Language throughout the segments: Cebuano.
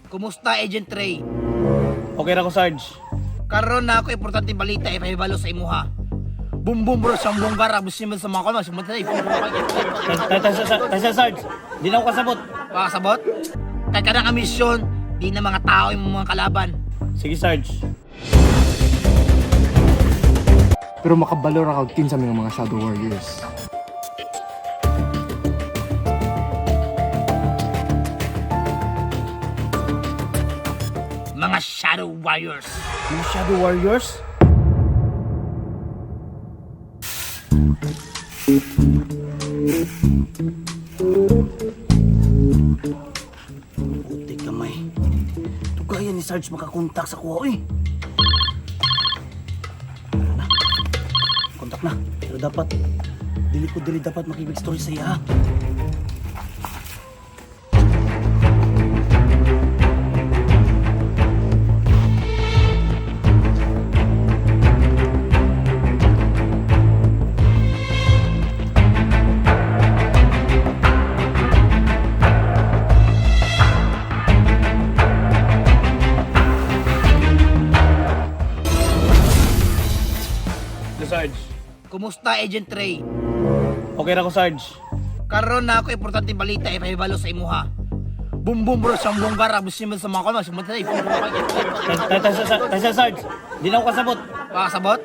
Kumusta, Agent Ray? Okay ra ko, Sarge. Karon na ako importante balita ipahibalo sa imuha. Bum bum bro, sambong gara, gusto sa mga kalma, sumunod na. Tasa, Sarge. Di na ako kasabot. Pakasabot? Kay kanang ang misyon, di na mga tao yung mga kalaban. Sige, Sarge. Pero makabalo ra kag kinsa may mga Shadow Warriors. Mga Shadow Warriors. Mga Shadow Warriors? Puti kamay. Tugaya ni Sarge makakontak sa kuha, eh. Tara na. Kontak na. Pero dapat, dili ko dili dapat makibig-story sa iya, ha? Hello, Sarge. Kumusta, Agent Ray? Okay ra ko, Sarge. Karon na ako importante balita ipahibalo sa imuha. Bum bum bro, sambong gara, gusto sa mga kalma, sumunod na. Tasa, Sarge. Di na ako kasabot. Pakasabot?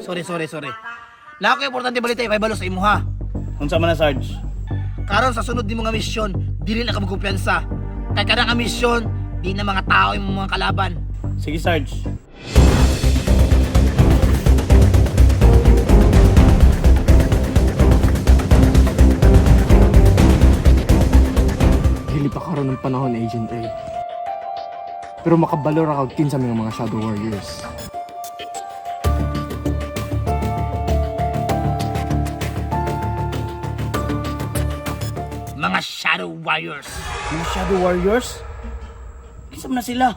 Sorry, sorry, sorry. Na ako importante balita ipahibalo sa imuha. Unsa man na, Sarge? Karon sa sunod ni mga misyon, dili na ka magkumpiyansa. Kay kanang ang misyon, di na mga tao yung mga kalaban. Sige, Sarge. Dili pa karon ng panahon, Agent Ray. Pero makabalo ra kag kinsa may mga Shadow Warriors. Mga Shadow Warriors. Mga Shadow Warriors? Kinsa man na sila?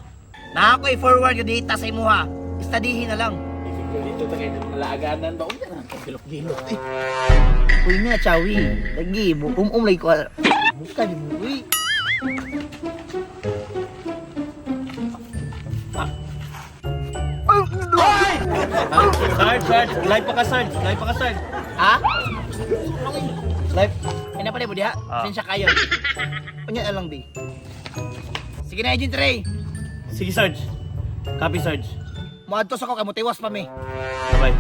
Na ako i-forward yung data sa imuha. Istadihin na lang. Dito ta kay nalaaganan ba? Unya na gilok-gilok eh. Uy nga, Chawi. Lagi, um lagi ko. Buka di mo, uy. Sarge, Sarge, live pa ka, Sarge. Live pa ka, Sarge. Ha? Live. Ay na pala mo diha. Ah. Sensya kayo. Unya na lang di. Sige na, Agent Ray. Sige, Sarge. Copy, Sarge. Muadto sa ko kay mutiwas pa mi. Bye-bye.